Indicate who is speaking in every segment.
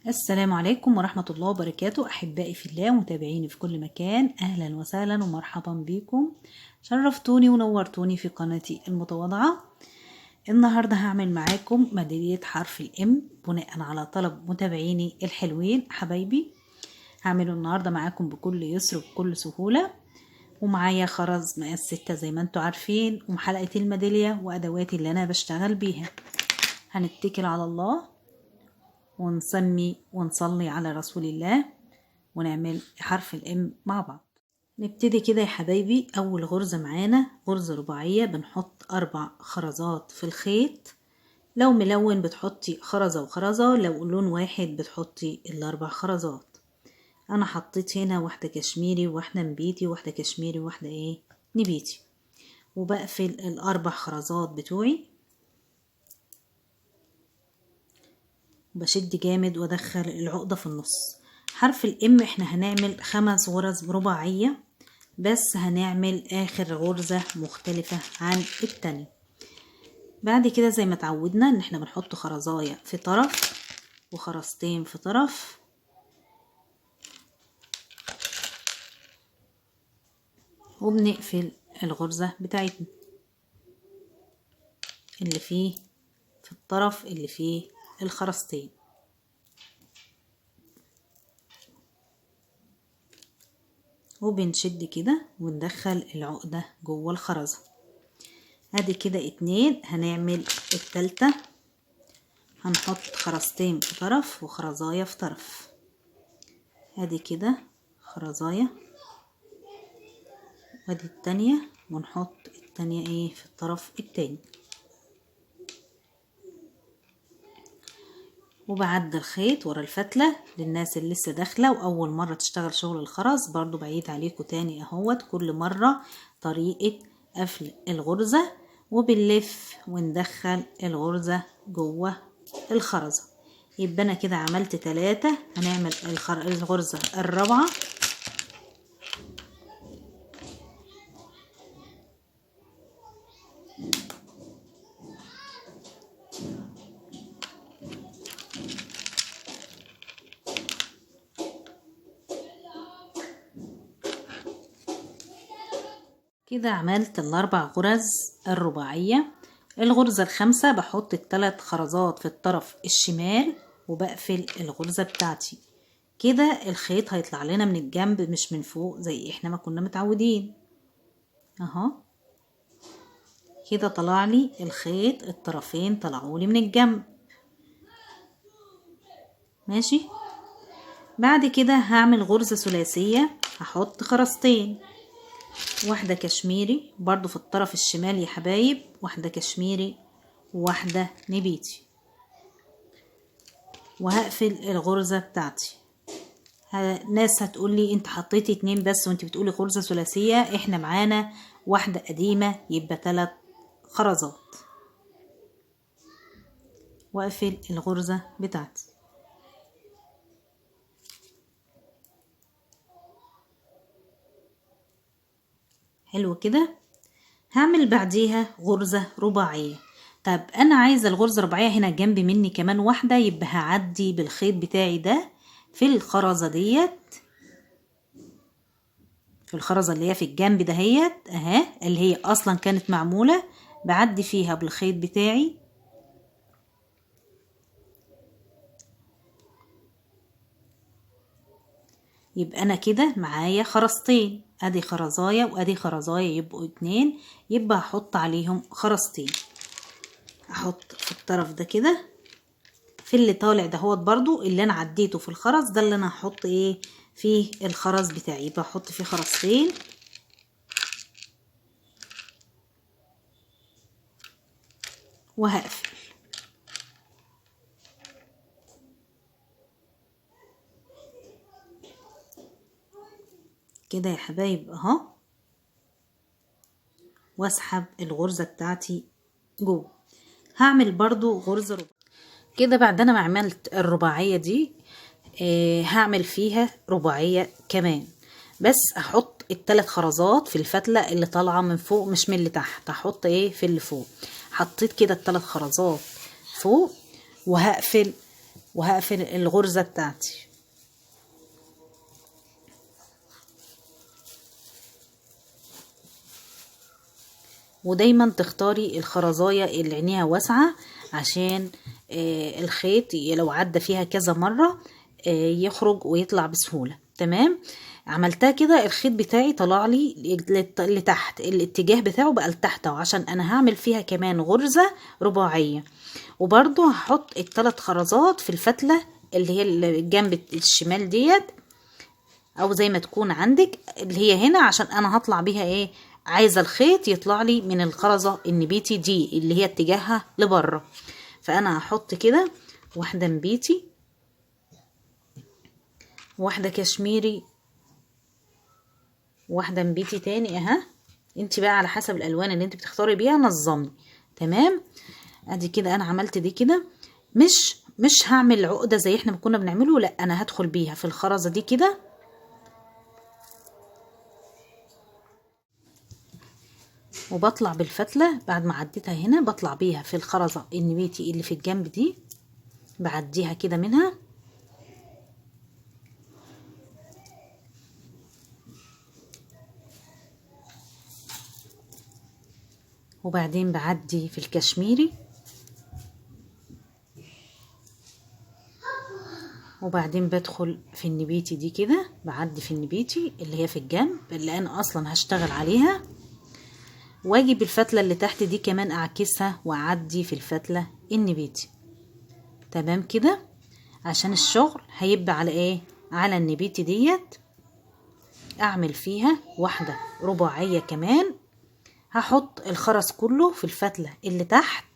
Speaker 1: السلام عليكم ورحمة الله وبركاته. أحبائي في الله ومتابعيني في كل مكان، أهلا وسهلا ومرحبا بكم. شرفتوني ونورتوني في قناتي المتواضعة. النهاردة هعمل معاكم ميدالية حرف الإم بناء على طلب متابعيني الحلوين حبايبي. هعمله النهاردة معاكم بكل يسر وبكل سهولة، ومعايا خرز مقاس 6 زي ما انتوا عارفين، ومحلقة الميدالية وأدواتي اللي أنا بشتغل بيها. هنتكل على الله ونسمي ونصلي على رسول الله ونعمل حرف الام مع بعض. نبتدي كده يا حبايبي. اول غرزة معانا غرزة رباعية، بنحط 4 خرزات في الخيط. لو ملون بتحطي خرزة وخرزة، لو لون واحد بتحطي ال4 خرزات. انا حطيت هنا واحدة كشميري وواحدة نبيتي وواحدة كشميري وواحدة نبيتي، وبقفل ال4 خرزات بتوعي، بشد جامد وادخل العقدة في النص. حرف الام احنا هنعمل 5 غرز رباعية، بس هنعمل اخر غرزة مختلفة عن التانية. بعد كده زي ما اتعودنا ان احنا بنحط خرزاية في طرف وخرزتين في طرف، وبنقفل الغرزة بتاعتنا اللي فيه في الطرف اللي فيه الخرزتين. وبنشد كده وندخل العقدة جوه الخرزة. ادي كده 2. هنعمل التالتة، هنحط خرزتين في طرف وخرزاية في طرف. ادي كده خرزاية وادي التانية، ونحط التانية في الطرف التاني. وبعد الخيط ورا الفتلة. للناس اللي لسه داخلة وأول مرة تشتغل شغل الخرز، برضو بعيد عليكم تاني اهوت كل مرة طريقة قفل الغرزة، وبنلف وندخل الغرزة جوه الخرزة. يبقى أنا كده عملت 3. هنعمل الغرزة الرابعة. كده عملت ال4 غرز الرباعية. الغرزة الخامسة بحط ال3 خرزات في الطرف الشمال وبقفل الغرزة بتاعتي. كده الخيط هيطلع لنا من الجنب مش من فوق زي احنا ما كنا متعودين اهو. كده طلع لي الخيط، الطرفين طلعوا لي من الجنب. ماشي. بعد كده هعمل غرزة ثلاثية، هحط خرزتين، واحدة كشميري برضو في الطرف الشمال يا حبايب، واحدة كشميري وواحدة نبيتي، وهقفل الغرزة بتاعتي. ناس هتقولي انت حطيتي 2 بس وانت بتقولي غرزة ثلاثية، احنا معانا واحدة قديمة يبقى 3 خرزات. واقفل الغرزة بتاعتي. حلو كده. هعمل بعديها غرزة رباعية. طب انا عايزة الغرزة الرباعية هنا جنب مني كمان واحدة، يبقى هعدي بالخيط بتاعي ده في الخرزة ديت، في الخرزة اللي هي في الجنب دهيت اهي، اللي هي اصلا كانت معمولة، بعدي فيها بالخيط بتاعي. يبقى انا كده معايا خرزتين، ادي خرزايه وادي خرزايه، يبقوا 2، يبقى هحط عليهم خرزتين. احط في الطرف ده كده في اللي طالع دهوت برضو اللي انا عديته في الخرز ده، اللي انا هحط فيه الخرز بتاعي، يبقى هحط فيه خرزتين. وهقفل. كده يا حبايب اهو، واسحب الغرزة بتاعتي جوه. هعمل برضو غرزة رباعية كده. بعد انا ما عملت الرباعية دي هعمل فيها رباعية كمان، بس احط ال3 خرزات في الفتلة اللي طالعة من فوق مش من اللي تحت، هحط في اللي فوق. حطيت كده ال3 خرزات فوق، وهقفل وهقفل الغرزة بتاعتي. ودايما تختاري الخرزاية اللي عينيها واسعة عشان الخيط لو عدى فيها كذا مرة يخرج ويطلع بسهولة. تمام، عملتها كده الخيط بتاعي طلع لي لتحت، الاتجاه بتاعه بقى لتحت اهو، عشان انا هعمل فيها كمان غرزة رباعية. وبرضو هحط الثلاث خرزات في الفتلة اللي هي الجنب الشمال ديت، او زي ما تكون عندك اللي هي هنا، عشان انا هطلع بيها ايه، عايزة الخيط يطلع لي من الخرزة النبيتي دي اللي هي اتجاهها لبره. فانا هحط كده واحدة نبيتي، واحدة كشميري، واحدة نبيتي تاني اها. انت بقى على حسب الالوان اللي انت بتختاري بيها نظمي. تمام، ادي كده انا عملت دي كده. مش هعمل عقدة زي احنا ما كنا بنعمله، لا انا هدخل بيها في الخرزة دي كده، وبطلع بالفتلة بعد ما عديتها هنا، بطلع بيها في الخرزة النبيتي اللي في الجنب دي، بعديها كده منها. وبعدين بعدي في الكشميري، وبعدين بدخل في النبيتي دي كده، بعدي في النبيتي اللي هي في الجنب اللي انا اصلا هشتغل عليها، واجي بالفتلة اللي تحت دي كمان اعكسها واعدي في الفتلة النبيتي. تمام كده، عشان الشغل هيبقى على ايه، على النبيتي ديت. اعمل فيها واحدة رباعية كمان، هحط الخرز كله في الفتلة اللي تحت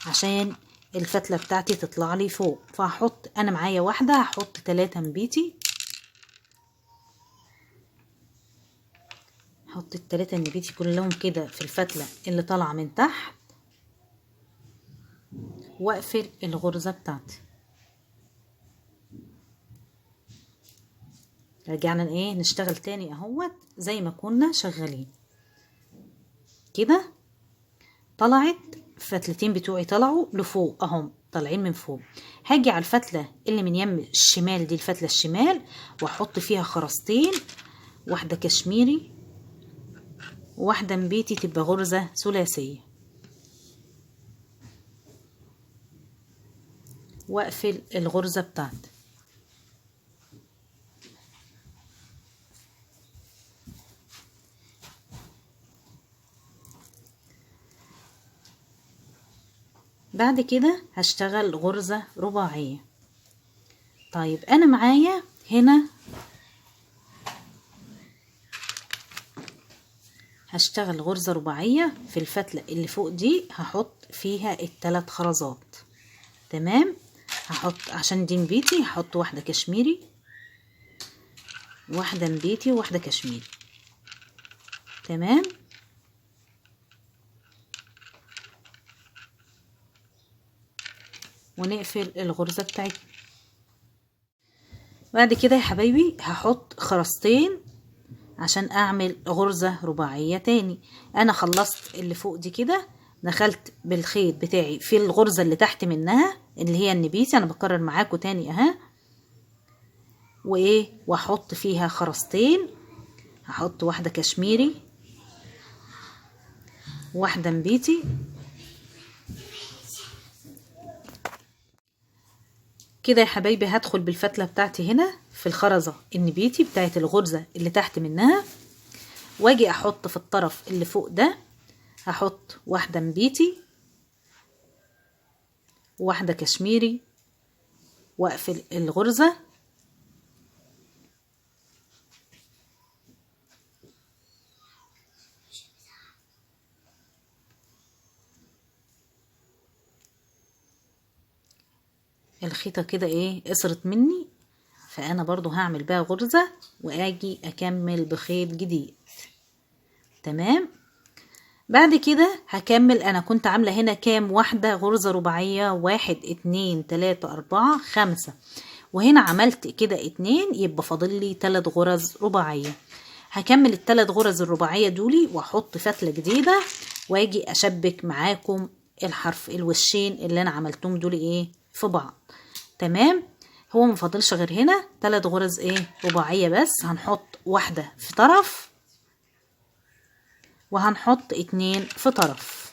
Speaker 1: عشان الفتلة بتاعتي تطلع لي فوق. فهحط انا معايا واحدة، هحط 3 نبيتي، هحط ال3 نبيتي كلهم كده في الفتلة اللي طالعة من تحت، واقفل الغرزة بتاعتي. رجعنا ايه، نشتغل تاني اهوت زي ما كنا شغالين كده. طلعت فتلتين بتوعي طلعوا لفوق اهم، طالعين من فوق. هاجي على الفتلة اللي من يم الشمال دي، الفتلة الشمال، واحط فيها خرزتين، واحدة كشميري وواحدة نبيتي، تبقى غرزة ثلاثية، واقفل الغرزة بتاعتي. بعد كده هشتغل غرزة رباعية. طيب انا معايا هنا هشتغل غرزة رباعية في الفتلة اللي فوق دي، هحط فيها الثلاث خرزات. تمام، هحط عشان دي نبيتي هحط واحدة كشميري، واحدة نبيتي، وواحدة كشميري. تمام، ونقفل الغرزة بتاعتنا. بعد كده يا حبايبي هحط خرزتين عشان اعمل غرزة رباعية تاني. انا خلصت اللي فوق دي كده، دخلت بالخيط بتاعي في الغرزة اللي تحت منها اللي هي النبيتي، انا بكرر معاكم تاني اهي، وايه، واحط فيها خرزتين. هحط واحدة كشميري، واحدة نبيتي. كده يا حبايبي هدخل بالفتلة بتاعتي هنا في الخرزة النبيتي بتاعت الغرزة اللي تحت منها، واجي احط في الطرف اللي فوق ده، هحط واحدة نبيتي، واحدة كشميري، واقفل الغرزة. الخيطة كده ايه قصرت مني، فانا برضو هعمل بقى غرزة واجي اكمل بخيط جديد. تمام، بعد كده هكمل. انا كنت عاملة هنا كام واحدة غرزة رباعية؟ 1 2 3 4 5، وهنا عملت كده 2، يبقى فاضل لي 3 غرز رباعية. هكمل الثلاث غرز الرباعية دولي واحط فتلة جديدة، واجي اشبك معاكم الحرف الوشين اللي انا عملتهم دول ايه في بعض. تمام. هو مفضلش غير هنا 3 غرز ايه رباعية بس، هنحط واحدة في طرف وهنحط 2 في طرف.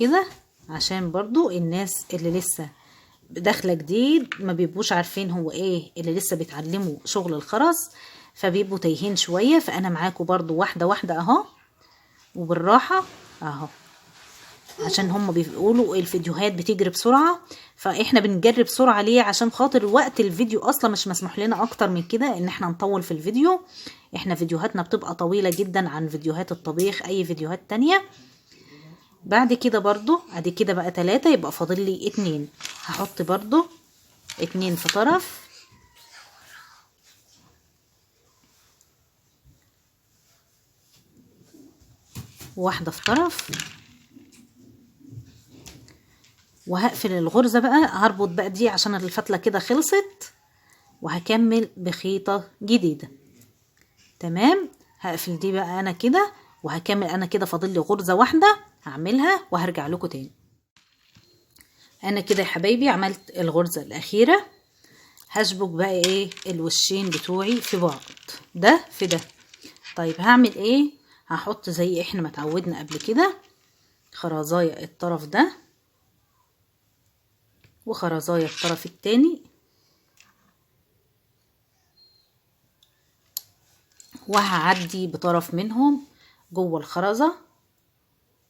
Speaker 1: كده عشان برضو الناس اللي لسه داخلة جديد ما بيبقوش عارفين هو ايه اللي لسه بيتعلموا شغل الخرز، فبيبقوا تايهين شوية، فانا معاكم برضو واحدة واحدة اهو وبالراحة اهو، عشان هم بيقولوا الفيديوهات بتجري بسرعة، فاحنا بنجري بسرعة ليه؟ عشان خاطر وقت الفيديو اصلا مش مسموح لنا اكتر من كده ان احنا نطول في الفيديو. احنا فيديوهاتنا بتبقى طويلة جدا عن فيديوهات الطبيخ اي فيديوهات تانية. بعد كده برضو ادي كده بقى 3، يبقى فاضل لي 2، هحط برضو 2 في طرف وواحدة في طرف، وهقفل الغرزة بقى، هربط بقى دي عشان الفتلة كده خلصت، وهكمل بخيطة جديدة. تمام. هقفل دي بقى انا كده وهكمل انا كده، فاضل لي غرزة واحدة هعملها وهرجع لكم تاني. انا كده يا حبايبي عملت الغرزة الاخيرة، هشبك بقى ايه الوشين بتوعي في بعض، ده في ده. طيب هعمل ايه؟ هحط زي احنا ما اتعودنا قبل كده خرزايه الطرف ده وخرزايه الطرف التاني، وهعدي بطرف منهم جوه الخرزة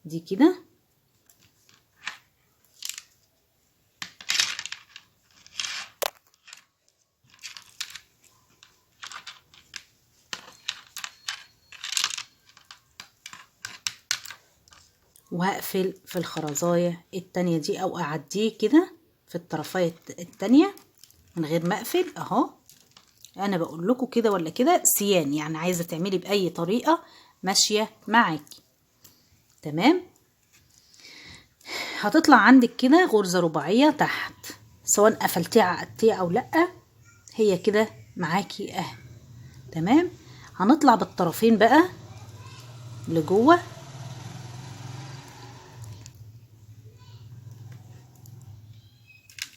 Speaker 1: دي كده، وهقفل في الخرزاية التانية دي او اعديه كده في الطرفية التانية من غير ما اقفل اهو. انا بقول لكم كده ولا كده سيان، يعني عايزة تعملي باي طريقة ماشية معاكي. تمام. هتطلع عندك كده غرزة رباعية تحت، سواء قفلتيها عقدتيها او لا، هي كده معاكي اهي. تمام. هنطلع بالطرفين بقى لجوه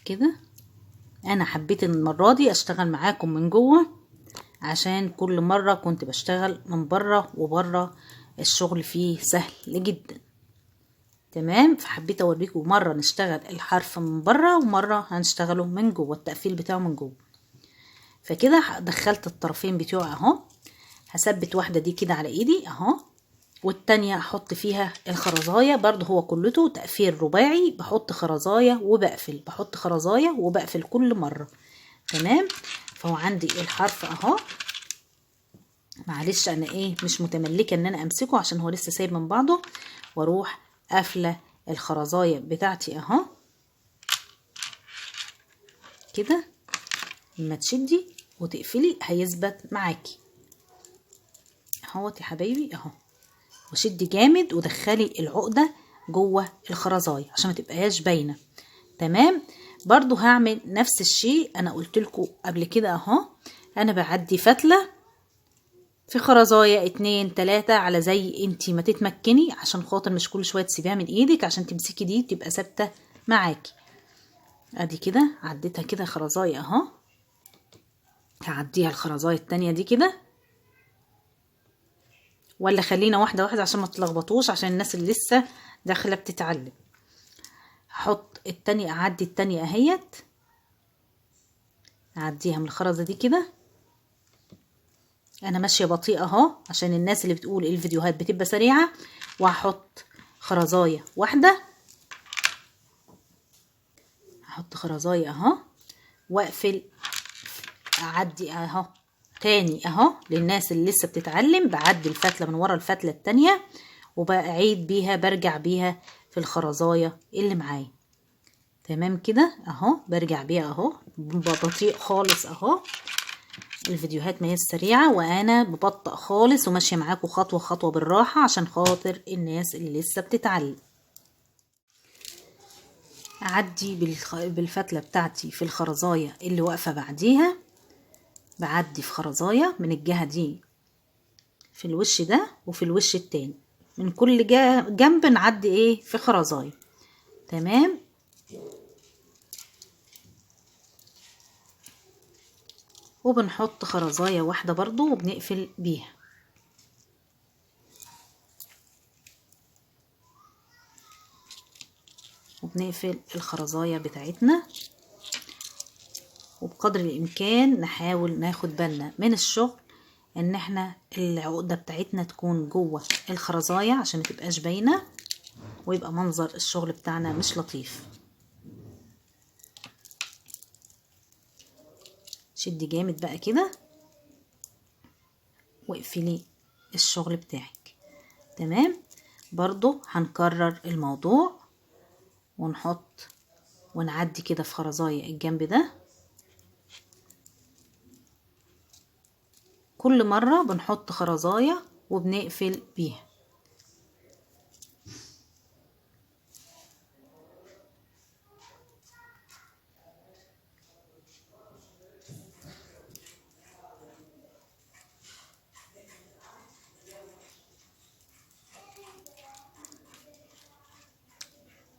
Speaker 1: كده. انا حبيت المرة دي اشتغل معاكم من جوه، عشان كل مرة كنت بشتغل من بره، وبره الشغل فيه سهل جدا. تمام. فحبيت اوريكم مرة نشتغل الحرف من بره ومرة هنشتغله من جوه، التقفيل بتاعه من جوه. فكده دخلت الطرفين بتوعي اهو، هثبت واحدة دي كده على ايدي اهو، والتانية احط فيها الخرزاية برضو، هو كلته تقفيل رباعي، بحط خرزاية وبقفل، بحط خرزاية وبقفل كل مرة. تمام. فهو عندي الحرف اهو، معلش انا ايه مش متملكة ان انا امسكه عشان هو لسه سايب من بعضه، واروح قافلة الخرزاية بتاعتي اهو كده، لما تشدي وتقفلي هيثبت معاكي اهوت يا حبايبي اهو. وشدي جامد ودخلي العقدة جوه الخرزاية عشان ما تبقاش باينة. تمام. برضو هعمل نفس الشيء، انا قلت لكم قبل كده اهو، انا بعدي فتلة في خرزاية 2 3 على زي انتي ما تتمكني، عشان خاطر مش كل شوية تسيبيها من ايدك، عشان تمسكي دي تبقى ثابتة معاكي. ادي كده عديتها كده خرزاية اهو، هعديها الخرزاية التانية دي كده، ولا خلينا واحدة واحدة عشان ما تلخبطوش، عشان الناس اللي لسه داخلة بتتعلم. هحط التانية، اعدي التانية اهيت، اعديها من الخرزة دي كده. انا ماشية بطيئة اهو عشان الناس اللي بتقول الفيديوهات بتبقى سريعة. وهحط خرزاية واحدة، هحط خرزاية اهو واقفل، اعدي اهو تاني اهو للناس اللي لسه بتتعلم، بعدي الفتلة من ورا الفتلة التانية وبعيد بيها، برجع بيها في الخرزاية اللي معايا. تمام كده اهو، برجع بيها اهو بطيء خالص اهو. الفيديوهات ما هي سريعة وانا ببطأ خالص وماشية معاكم خطوة خطوة بالراحة عشان خاطر الناس اللي لسه بتتعلم. اعدي بالفتلة بتاعتي في الخرزاية اللي واقفة بعديها، بعدي في خرزاية من الجهة دي في الوش ده وفي الوش التاني من كل جنب نعدي ايه في خرزايه. تمام. وبنحط خرزايه واحدة برضو وبنقفل بيها. وبنقفل الخرزايه بتاعتنا. وبقدر الامكان نحاول ناخد بالنا من الشغل ان احنا العقدة بتاعتنا تكون جوه الخرزايه عشان متبقاش باينة ويبقى منظر الشغل بتاعنا مش لطيف. شدي جامد بقى كده واقفلي الشغل بتاعك. تمام. برضو هنكرر الموضوع ونحط ونعدي كده في خرزايه الجنب ده. كل مرة بنحط خرزاية وبنقفل بيها.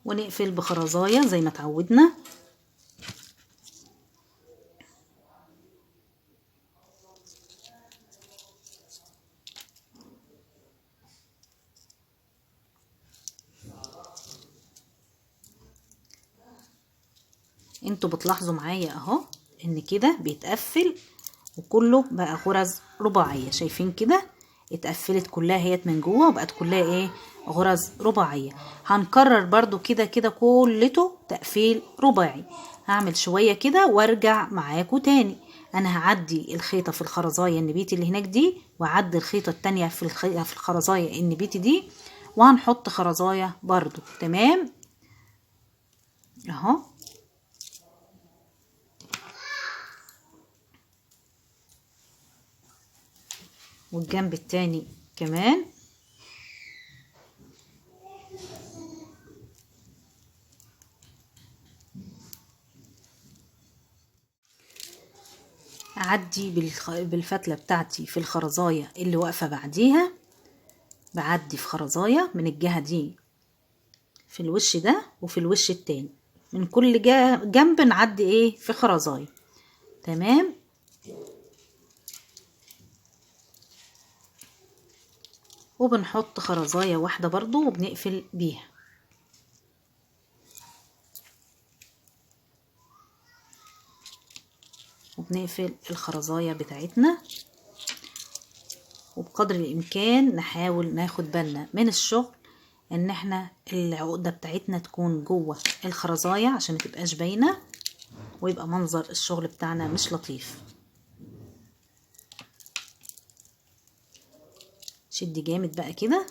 Speaker 1: ونقفل بخرزاية زي ما اتعودنا. انتوا بتلاحظوا معايا اهو ان كده بيتقفل وكله بقى غرز رباعية. شايفين كده اتقفلت كلها هيت من جوه وبقت كلها ايه غرز رباعية. هنكرر برضو كده كده كلته تقفيل رباعي. هعمل شوية كده وارجع معاكم تاني. انا هعدي الخيطة في الخرزاية النبيتي اللي هناك دي، وأعدي الخيطة التانية في الخرزاية النبيتي دي، وهنحط خرزاية برضو. تمام اهو. والجنب التاني كمان. اعدي بالفتلة بتاعتي في الخرزاية اللي واقفة بعديها، بعدي في خرزاية من الجهة دي في الوش ده وفي الوش التاني، من كل جنب نعدي ايه في خرزاية. تمام. وبنحط خرزاية واحدة برضو وبنقفل بيها. وبنقفل الخرزاية بتاعتنا. وبقدر الامكان نحاول ناخد بالنا من الشغل ان احنا العقدة بتاعتنا تكون جوه الخرزاية عشان متبقاش باينة ويبقى منظر الشغل بتاعنا مش لطيف. شدي جامد بقى كده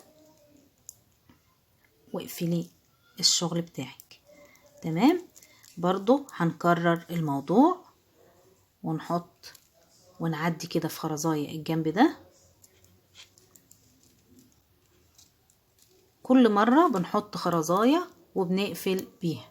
Speaker 1: واقفلي الشغل بتاعك. تمام. برضو هنكرر الموضوع ونحط ونعدي كده في خرزاية الجنب ده. كل مرة بنحط خرزاية وبنقفل بيها.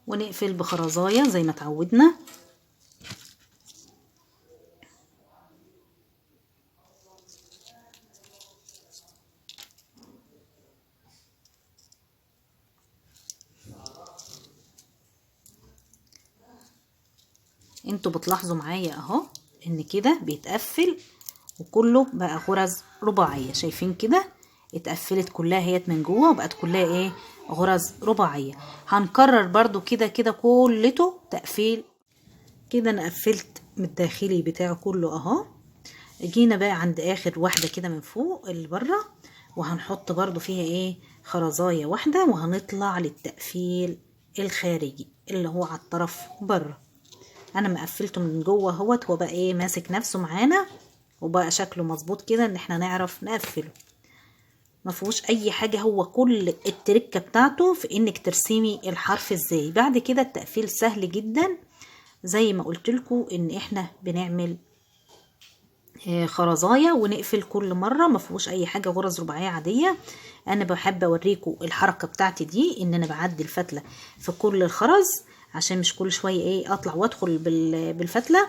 Speaker 1: ونقفل بخرزاية زي ما اتعودنا. انتوا بتلاحظوا معايا اهو ان كده بيتقفل وكله بقى غرز رباعية. شايفين كده اتقفلت كلها هيت من جوه وبقت كلها ايه غرز رباعية. هنكرر برضو كده كده كلته تقفيل كده. انا قفلت من الداخلي بتاعه كله اهو. جينا بقى عند اخر واحدة كده من فوق اللي بره، وهنحط برضو فيها ايه خرزاية واحدة، وهنطلع للتقفيل الخارجي اللي هو على الطرف بره. انا ما قفلته من جوه اهوت، هو بقى ايه ماسك نفسه معانا وبقى شكله مظبوط كده ان احنا نعرف نقفله. ما فيهوش اي حاجة، هو كل التركة بتاعته في انك ترسمي الحرف ازاي. بعد كده التقفيل سهل جدا زي ما قلت لكم ان احنا بنعمل خرزايه ونقفل كل مرة، ما فيهوش اي حاجة، غرز رباعية عادية. انا بحب اوريكم الحركة بتاعتي دي، ان انا بعدي الفتله في كل الخرز عشان مش كل شوية ايه اطلع وادخل بالفتله،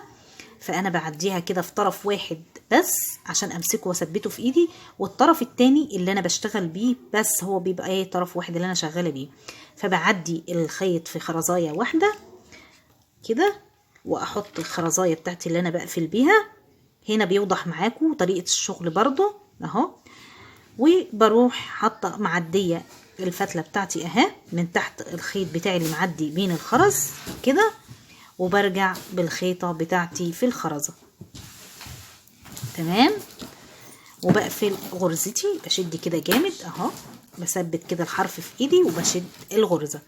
Speaker 1: فانا بعديها كده في طرف واحد بس عشان امسكه واثبته في ايدي، والطرف التاني اللي انا بشتغل بيه بس هو بيبقى ايه طرف واحد اللي انا شغالة بيه. فبعدي الخيط في خرزايه واحدة كده، واحط الخرزايه بتاعتي اللي انا بقفل بيها. هنا بيوضح معاكم طريقه الشغل برضو اهو. وبروح حاطه معدية الفتله بتاعتي اهي من تحت الخيط بتاعي اللي معدي بين الخرز كده، وبرجع بالخيطه بتاعتي في الخرزه. تمام. وبقفل غرزتي، بشد كده جامد اهو، بثبت كده الحرف في ايدي وبشد الغرزه.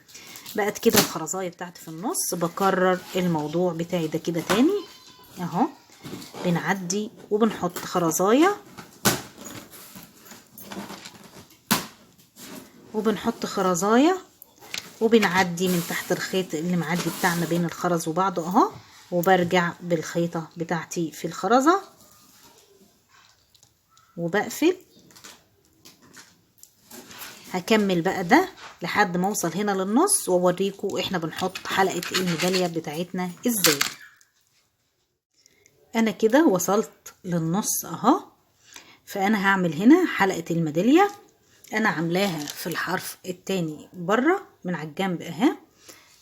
Speaker 1: بقت كده الخرزايه بتاعتي في النص. بكرر الموضوع بتاعي ده كده تاني اهو، بنعدي وبنحط خرزايه وبنحط خرزايه وبنعدي من تحت الخيط اللي معدي بتاعنا بين الخرز وبعضه اهو، وبرجع بالخيطه بتاعتي في الخرزه وبقفل. هكمل بقى ده لحد ما اوصل هنا للنص واوريكم احنا بنحط حلقة الميداليه بتاعتنا ازاي. انا كده وصلت للنص اهو، فانا هعمل هنا حلقة الميداليه. انا عاملاها في الحرف التاني بره من على الجنب اهي،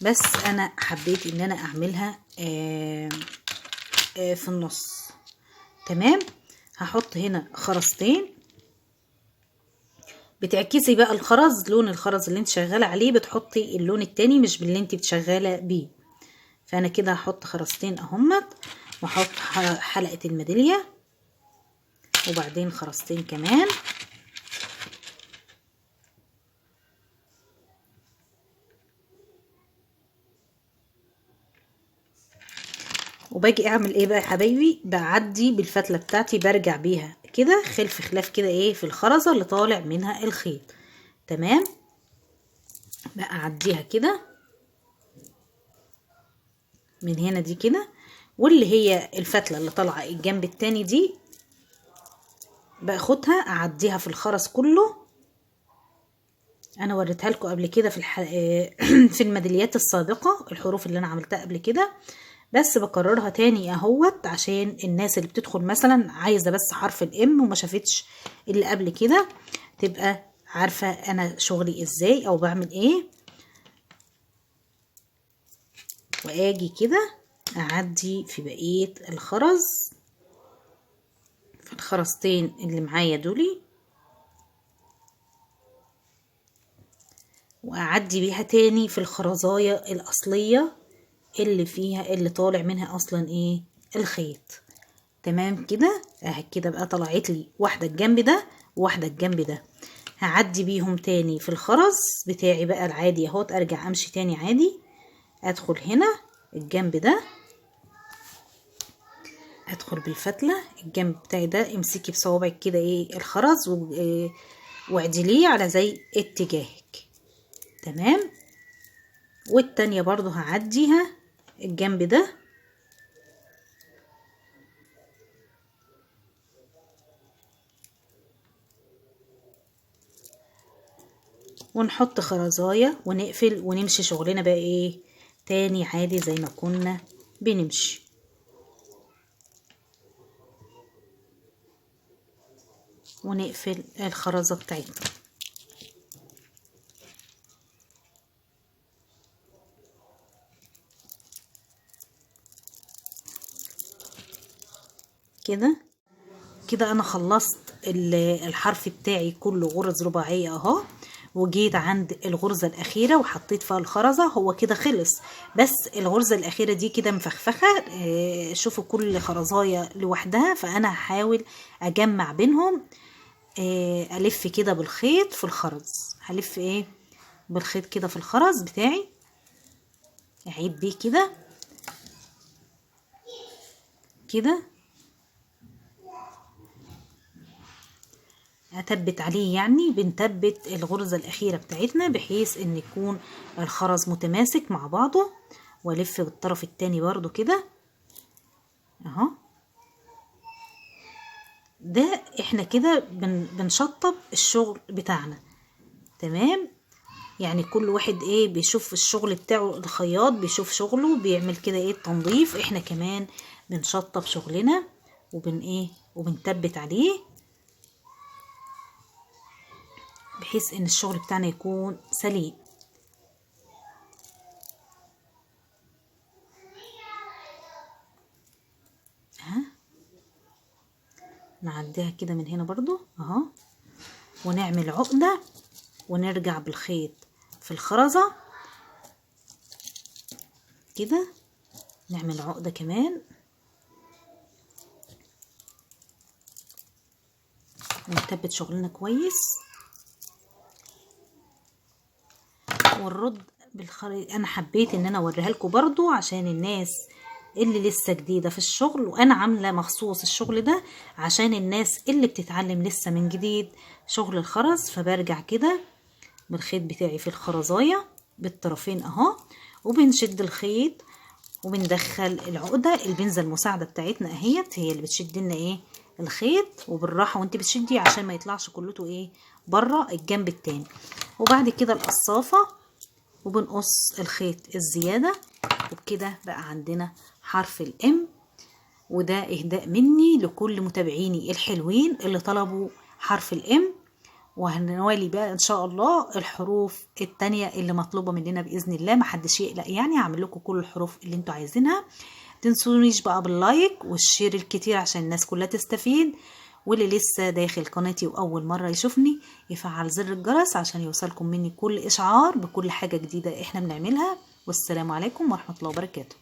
Speaker 1: بس انا حبيت ان انا اعملها في النص. تمام. هحط هنا خرزتين. بتعكسي بقى الخرز، لون الخرز اللي انت شغالة عليه بتحطي اللون التاني مش باللي انت بتشغاله بيه. فانا كده هحط خرزتين اهمت، واحط حلقة الميداليه، وبعدين خرزتين كمان. وباجي اعمل ايه بقى يا حبايبي؟ بعدي بالفتله بتاعتي، برجع بيها كده خلف خلاف كده ايه في الخرزه اللي طالع منها الخيط. تمام. بقى اعديها كده من هنا دي كده، واللي هي الفتله اللي طالعه الجنب التاني دي باخدها اعديها في الخرز كله. انا وريتها لكم قبل كده في في الميداليات السابقة، الحروف اللي انا عملتها قبل كده، بس بكررها تاني اهوت عشان الناس اللي بتدخل مثلا عايزه بس حرف الام وما شافتش اللي قبل كده تبقى عارفه انا شغلي ازاي او بعمل ايه. واجي كده اعدي في بقية الخرز، في الخرزتين اللي معايا دولي، واعدي بيها تاني في الخرزايه الاصلية اللي فيها اللي طالع منها اصلا ايه الخيط. تمام كده اهي. كده بقى طلعت لي واحدة الجنب ده وواحدة الجنب ده. هعدي بيهم تاني في الخرز بتاعي بقى العادي اهوت، ارجع امشي تاني عادي، ادخل هنا الجنب ده، ادخل بالفتله الجنب بتاعي ده، امسكي بصوابعك كده ايه الخرز واعدليه على زي اتجاهك. تمام. والتانية برضو هعديها الجنب ده، ونحط خرزاية ونقفل ونمشي شغلنا بقى ايه تاني عادي زي ما كنا بنمشي. ونقفل الخرزة بتاعتنا. كده كده انا خلصت الحرف بتاعي كله غرز رباعية اهو، وجيت عند الغرزة الأخيرة وحطيت فيها الخرزة. هو كده خلص، بس الغرزة الأخيرة دي كده مفخفخة. شوفوا كل خرزاية لوحدها، فأنا هحاول أجمع بينهم. ألف كده بالخيط في الخرز، هلف إيه بالخيط كده في الخرز بتاعي، أعيد بيه كده كده، هتبت عليه، يعني بنثبت الغرزة الأخيرة بتاعتنا بحيث ان يكون الخرز متماسك مع بعضه. والف بالطرف التاني برضو كده اهو. ده احنا كده بنشطب الشغل بتاعنا. تمام، يعني كل واحد ايه بيشوف الشغل بتاعه، الخياط بيشوف شغله بيعمل كده ايه التنظيف، احنا كمان بنشطب شغلنا وبن ايه وبنثبت عليه بحيث ان الشغل بتاعنا يكون سليم. ها نعديها كده من هنا برضو اهو، ونعمل عقدة ونرجع بالخيط في الخرزة كده، نعمل عقدة كمان ونثبت شغلنا كويس ونرد بالخريط. انا حبيت ان انا اوريها لكم برضو عشان الناس اللي لسه جديدة في الشغل، وانا عاملة مخصوص الشغل ده عشان الناس اللي بتتعلم لسه من جديد شغل الخرز. فبرجع كده بالخيط بتاعي في الخرزاية بالطرفين اهو، وبنشد الخيط وبندخل العقدة. البنزة المساعدة بتاعتنا اهيت هي اللي بتشد لنا ايه الخيط، وبالراحة وانت بتشدي عشان ما يطلعش كلته ايه بره الجنب التاني. وبعد كده القصافة وبنقص الخيط الزيادة، وبكده بقى عندنا حرف الام. وده اهداء مني لكل متابعيني الحلوين اللي طلبوا حرف الام، وهنوالي بقى ان شاء الله الحروف التانية اللي مطلوبة مننا بإذن الله. محدش يقلق، يعني هعمل لكم كل الحروف اللي انتوا عايزينها. تنسونيش بقى بال like وال share الكتير عشان الناس كلها تستفيد، واللي لسه داخل قناتي واول مرة يشوفني يفعل زر الجرس عشان يوصلكم مني كل اشعار بكل حاجة جديدة احنا بنعملها. والسلام عليكم ورحمة الله وبركاته.